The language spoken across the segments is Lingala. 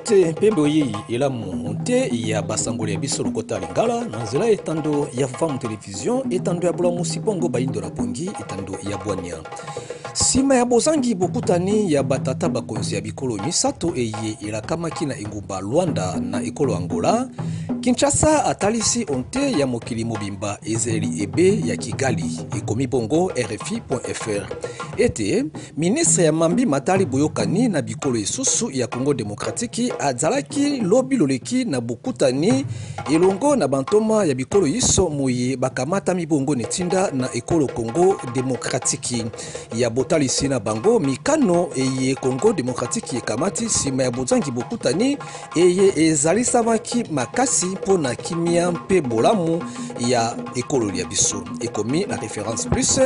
Mbote mpe boyei elamu nte ya basangoli ya biso lokota lingala na nzela etando ya Fam Television, etando ya bolamusi bongo bayindo na pongi, etando ya bwania. Nsima ya bozangi bokutani ya batata bakonzi ya bikolo misato eye elakamaki na engumba Luanda na ekolo Angola, Kinshasa atalisi onte ya mokili mobimba ezaleli ebe ya Kigali, ekomi bongo RFI.fr ete Ministre ya mambi matali boyokani na bikolo esusu ya Congo demokratiki azalaki lobi loleki na bokutani elongo na bantoma ya bikolo iso moye bakamatami bongo netinda na ekolo Congo demokratiki ya botalisi na bango mikano eye Congo demokratiki ekamati nsima ya bozangi bokutani eye ezalisamaki makasi mpo na kimia mpe bolamu ya ekolo lya biso, ekomi na Reference Plus.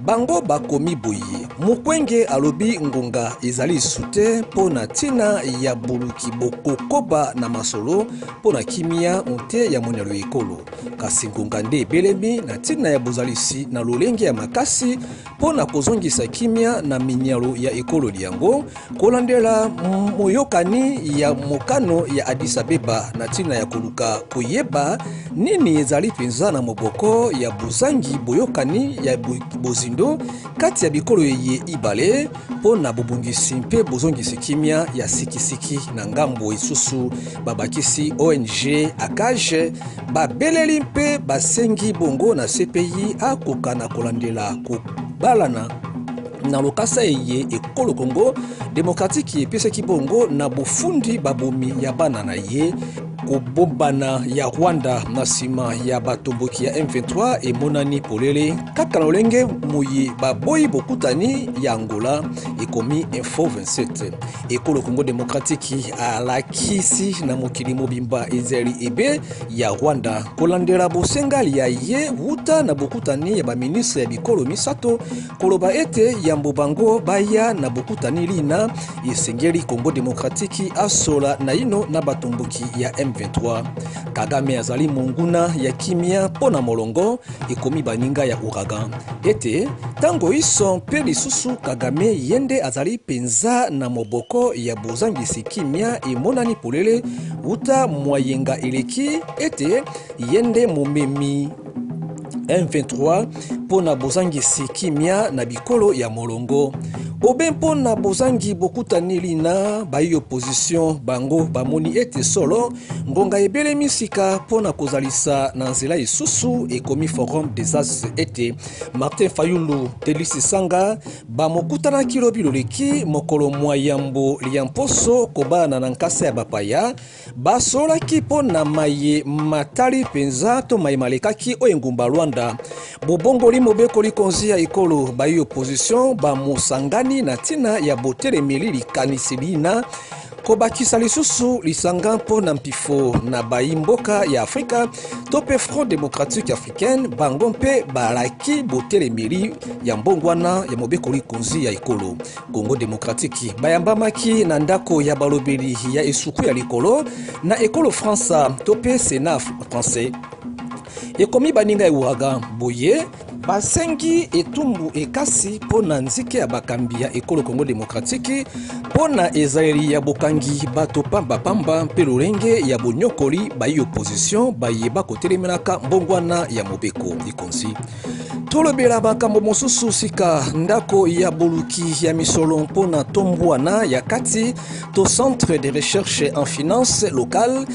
Bango bakomi boye, Mukwenge alobi ngonga ezali lisusu te mpo na ntina ya boluki bokokoba na masolo mpo na kimia onte ya monyalo ya ekolo, kasi ngonga nde ebelemi na ntina ya bozalisi na lolenge ya makasi mpo na kozongisa kimia na minyalo ya ekolo lyango, kolandela moyokani ya mokano ya Addis Abeba na ntina ya koluka koyeba nini ezali mpenza na moboko ya bozangi boyokani ya bozindo kati ya bikolo eye ibale mpo na bobongisi mpe bozongisi kimia ya sikisiki. Na ngambo esusu, babakisi ONG ACAJ babeleli mpe basengi bongo na CPI akoka na kolandela kobalana na lokasa eye ekolo Congo demokratiki epesaki bongo na bofundi babomi ya bana na ye. Kobombana ya Rwanda na nsima ya batomboki ya M23 emonani polele kaka na lolenge moye baboyi bokutani ya Angola, ekomi Info 27. Ekolo Congo demokratiki alakisi na mokili mobimba ezali ebe ya Rwanda kolandela bosengali ya ye wuta na bokutani ya baministre ya bikolo misato, koloba ete yambo bango baya na bokutani lina, esengeli Congo demokratiki asola naino na batomboki ya M23. Kagame azali monguna ya kimia mpo na molongo, ekomi baninga ya Ouragan ete ntango iso mpe lisusu Kagame ye nde azali mpenza na moboko ya bozangisi kimia emonani polele wuta mwayenga eleki, ete ye nde momemi M23 mpo na bozangisi kimia na bikolo ya molongo obe mpo na bozangi bokutani lina. Bayi opposition bango bamoni ete solo ngonga ebelemi sika mpo na kozalisa na nzela lisusu, ekomi Forum des As ete Martin Fayulu, Delly Sesanga bamokutanaki lobi loleki mokolo mwa yambo lya mposo kobana na nkasa ya bapaya. Basololaki mpo na maye matali mpenza to maye malekaki oyo engumba Luanda, bobongoli mobeko likonzi ya ekolo. Bayi opposition bamosangani na ntina ya botelemeli likanisi lina, kobakisa lisusu lisanga mpo na mpifo na bayi mboka ya Afrika to mpe Front démocratique africaine, bango mpe balaki botelemeli ya mbongwana ya mobeko likonzi ya ekolo Congo demokratiki. Bayambamaki na ndako ya balobeli ya esuku ya likolo na ekolo Fransa to mpe Sénat français, ekomi baninga ya Ouragan boye. Basengi etumbu ekasi mpo na nzike ya bakambi ya ekolo Congo demokratiki mpo na ezaleli ya bokangi bato pambapamba mpe lolenge ya bonyokoli bayi opposition baye bakotelemelaka mbongwana ya mobeko likonzi. Tolobela makambo mosusu sika. Ndako ya boluki ya misolo mpo na tombwana ya kati to Centre de recherche en finance locale,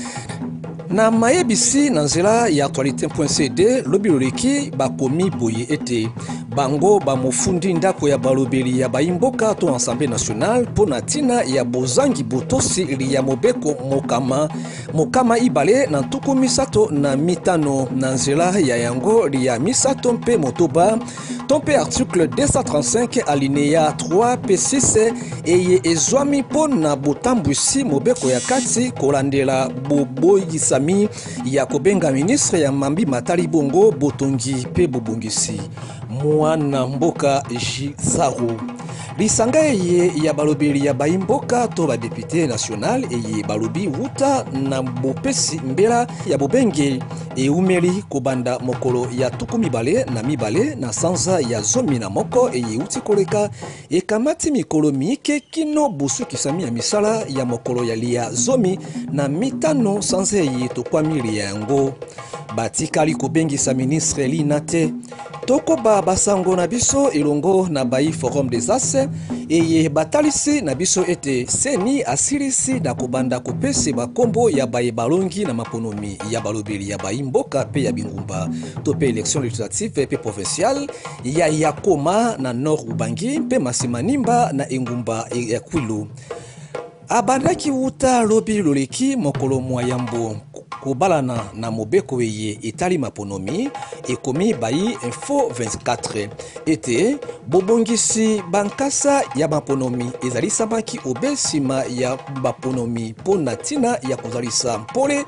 na mayebisi na nzela ya actualité.cd lobi loleki, bakomi boye ete bango bamofundi ndako ya balobeli ya bayimboka to Assemblée nationale mpo na ntina ya bozangi botosi ya mobeko 235 na nzela ya yango ya 36 to mpe article 235 alinéa 3 mpe 6 eye ezwami mpo na botambwisi mobeko ya kati, kolandela boboyisami ya kobenga ministre ya mambi matali bongo botongi mpe bobongisi, mwana mboka Gisaro. Lisanga eye ya balobeli ya baimboka to ba député national eye balobi wuta na bopesi mbela ya bobenge eumeli kobanda mokolo ya 22 na sanza ya 11 eye euti koleka, ekamati mikolo miike kino bosukisami ya misala ya mokolo ya lia 15 sanza eye tokwami lia yango. Batikali kobengisa ministre lina te. Tokoba basango na biso elongo na bayi Forum des As eye batalisi na biso ete CENI asilisi na kobanda kopesa bakombo ya baye balongi na maponomi ya balobeli ya bayi mboka pe ya bingumba to pe élection législative pe provinciale ya Yakoma na Nord Ubangi mpe Masimanimba na engumba ya Kwilu. Abandaki wuta lobi loleki mokolo mwa yambo kobalana na mobeko eye etali maponomi, ekomi bayi Info 24 ete bobongisi bankasa ya maponomi ezalisamaki obe nsima ya maponomi mpo na ntina ya kozalisa mpole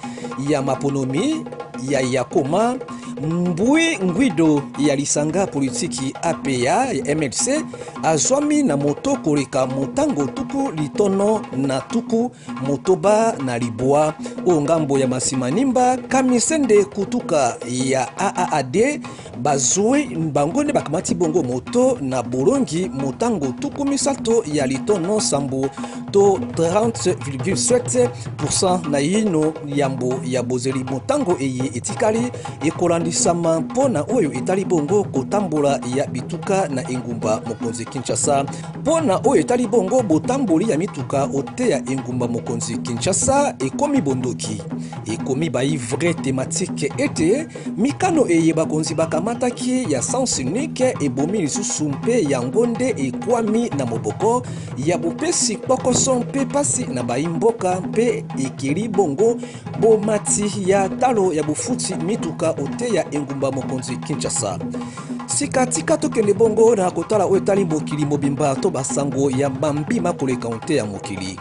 ya maponomi ya Yakoma. Mbui Ngwido ya lisanga politiki APA ya MLC azwami na moto koleka motango 69 o ngambo ya Masimanimba. Kamisende Kutuka ya AAAD bazwi bango nde bakamati bongo moto na bolongi motango 37 to 30,7% na yino yambo ya bozeli motango eye etikali ekolandisama mpo na oyo etali bongo kotambola ya bituka na engumba mokonzi Kinshasa. Mpo na oyo etali bongo botamboli ya mituka ote ya engumba mokonzi Kinshasa ekomi bondoki, ekomi bayi vrai thématique ete mikano eye bakonzi bakamataki ya sens unique ebomi lisusu mpe yango nde ekwami na moboko ya bopesi kpokoso mpe pasi na bayi mboka mpe ekeli bongo bomati ya talo ya bofuti mituka ote ya engumba mokonzi Kinshasa. Sika tika tokende bongo na kotala oyo etali mokili mobimba to basango ya mambi makoleka ote ya mokili.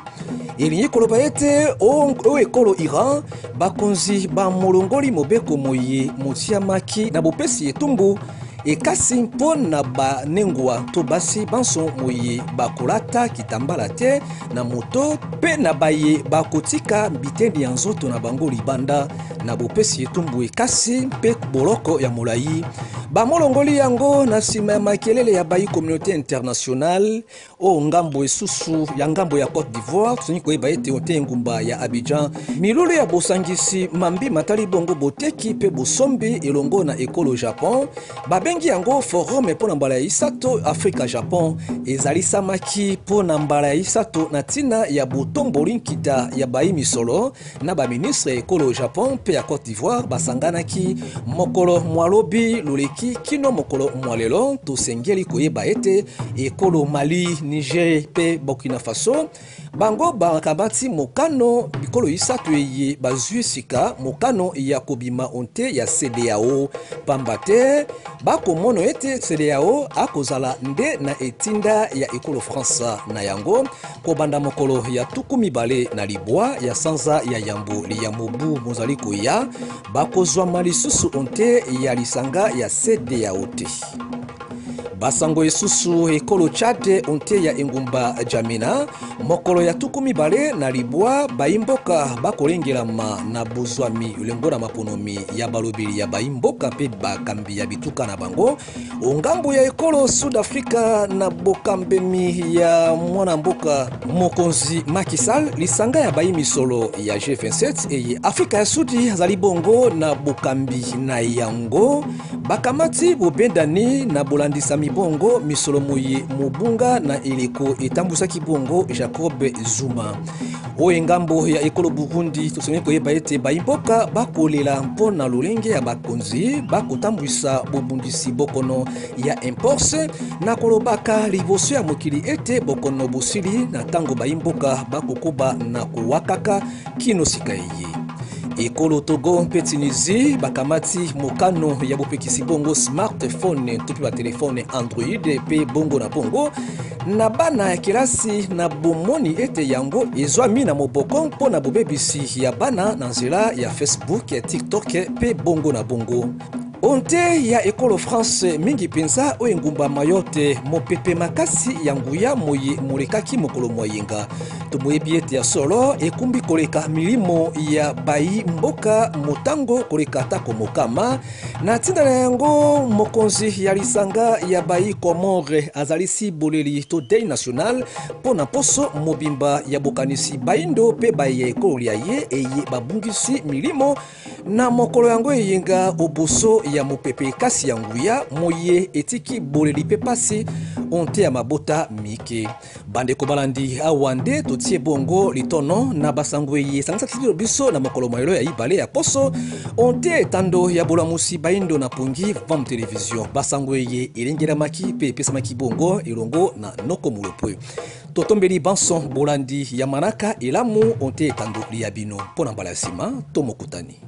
Elingi koloba ete o ekolo Iran bakonzi bamolongoli mobeko moye motiamaki na bopesi etumbu ekasi mpo na banengwa to basi banso moye bakolata kitambala te na moto mpe na baye bakotika bitendi ya nzoto na bango libanda na bopesi etumbu ekasi mpe boloko ya molai. Bamolongoli yango na nsima ya makelele ya bayi communauté internationale o ngambo esusu ya ngambo ya Côte d'Ivoire. Tosengi koyeba ete ote engumba ya Abidjan milulu ya bosangisi mambi matali bongo boteki mpe bosombi elongo na ekolo Japon babengi yango forum mpo na mbala ya isato Afrika Japon ezalisamaki mpo na mbala ya isato na ntina ya botomboli nkita ya bayi misolo na baministre ya ekolo Japon mpe ya Côte d'Ivoire basanganaki mokolo mwa lobi loleki kino mokolo mwa lelo. Tosengeli koyeba ete ekolo Mali, Niger mpe Burkina Faso bango bakamati mokano bikolo isato eye bazwi sika mokano ya kobima onte ya CEDEAO, pamba te bakomono ete CEDEAO akozala nde na etinda ya ekolo France na yango kobanda mokolo ya 29 ya sanza ya yambo ya mobu mozali koya bakozwama lisusu onte ya lisanga ya CEDEAO te. Basango esusu ekolo Tchad onte ya engumba Jamina mokolo ya 29 bayimboka bakolengelama na bozwami elongo na maponomi ya balobeli ya bayimboka mpe bakambi ya bituka na bango ongambo ya ekolo Sud Afrika na bokambemi ya mwana mboka mokonzi Macky Sall. Lisanga ya bayi misolo ya G27 eye Afrika ya Sudi azali bongo na bokambi na yango bakamati bobendani na bolandisami bongo misolo moye mobunga na eleko etambusaki bongo Jacob Zuma. Oyo ngambo ya ekolo Burundi tosengeli koyeba ete bayimboka bakolela mpo na lolenge ya bakonzi bakotambwisa bobundisi bokono ya mpox na kolobaka liboso ya mokili ete bokono bosili na ntango bayimboka bakokoba na kowakaka kino sika eye. Ekolo Togo mpe Tunisie bakamati mokano ya bopekisi bongo smartphone to mpe batelefone Android mpe bongo na bongo na bana ya kelasi na bomoni ete yango ezwami na moboko mpo na bobebisi ya bana na nzela ya Facebook, TikTok mpe bongo na bongo. Onte ya ekolo France, mingi mpenza oyo engumba Mayotte, mopepe makasi ya nguya moye molekaki mokolo mwa yenga. Toboyebi ete ya solo ekumbi koleka milimo ya bayi mboka motango koleka atako mokama. Na ntina na yango, mokonzi ya lisanga ya bayi Comore azalisi boleli to deuil national mpo na mposo mobimba ya bokanisi bayindo mpe baye ya ekolo lya ye eye babungisi milimo Na mokolo yango eyenga oboso ya mopepe ekasi ya nguya moye etiki boleli mpe pasi onte ya mabota mike. Bandeko balandi, awa nde totie bongo litono na basango eye esangisaki biso na mokolo mwa lelo ya ibale ya poso onte etando ya bolamusi baindo na pongi vam television. Basango eye elengelamaki mpe epesamaki bongo elongo na Noko Mulopwe. Totombeli banso bolandi ya manaka elamu onte etando liya bino mpo na mbala ya nsima to mokutani.